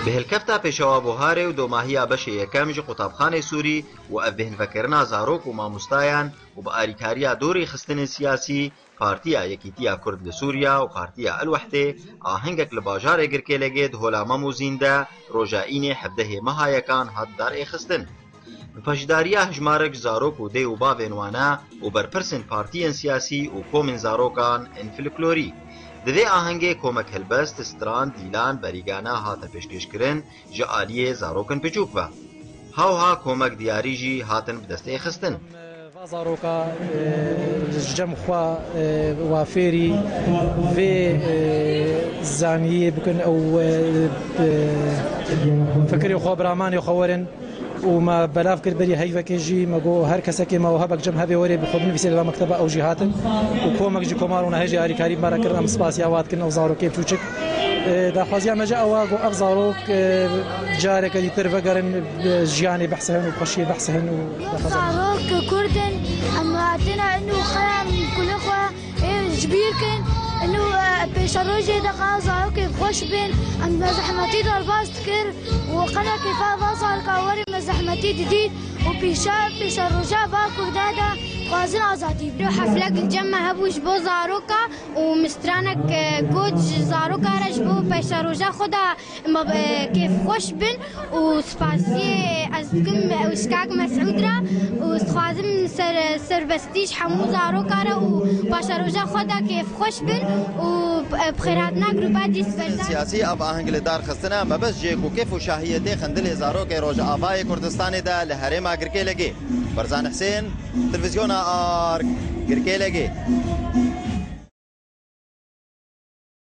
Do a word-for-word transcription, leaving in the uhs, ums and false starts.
Bi hilkefta Pêşewa Buharê û domahiya beşê yekem ji qutabxanê Sûrî û ev bêhnvekirina zarok û mamostayan û bi alîkariya dûrî xistinên siyasî, Partiya Yekîtiya Kurd li Sûriya û Partiya El Wehdê ahengek li bajarê Girkêlegê di Hola Mem û Zîn de roja înê hevdehê meha yekan hat darêxistin. Bi paşdariya hejmarek zarok û dê û bavên wana û berpirsên partiyên siyasî û komên zarokan ên folklorî. Di vê ahengê komek helbest, stran, dîlan, berîgana hate pêşkêşkirin ji aliyê zarokin piçûk ve. Hawha komek diyarî jî hatin bi destê xistin. Va zaroka, e, ji cem xwe, e, wa fêrî vê, e, zaniyê bikin ew, e, e, fikirê xwe bi ramanê xwe werin û me belav kir berî heyvekê jî me got her kesekê me û hebek cem hebê werê bi xwe binivîsê li va mekteba ew jî hatin û komek ji komar û nehê jî alîkarî bi me re kirin, em spasiya wa dikin ew zarokê piçûçik. E, daxwaziya me ji ew e ku ev zarok, e, careke dîtir vegerin, e, jiyanê behse hin û xweşiyê behse hin û Zarok Kurd in, em hatine ino xeya kulê xwe ê ji bîr kin. Ino, e, pêşerojê de qala zarokê xweş bin, em me zehmetî derbas dikir û qala kêfa va zaroka werê me zehmetî didît û pîşa, pêşeroja va Kurda de dixwazin azadî. Ino heflek li cem me hebû ji bo zaroka û min stranek, e, got ji zaroka re ji bo pêşeroja xwe de me, e, kêfxweş bin û spasiyê ez dikim, e, wişkak Mesûd re û dixwazim ser, serbestî ji hemû zaroka re û paşeroja xwe de kêfxweş bin û, e, bi xêrhatina grupa Dîs Berdan. Siyasî ev aheng li dar xistine, mebest jê ku kêf û şahiyê tê xindilê zarokê Rojavayê Kurdistanê de li herêma Girkêlegê. Berzan Husên, Televîzyona Ark, Girkêlegê.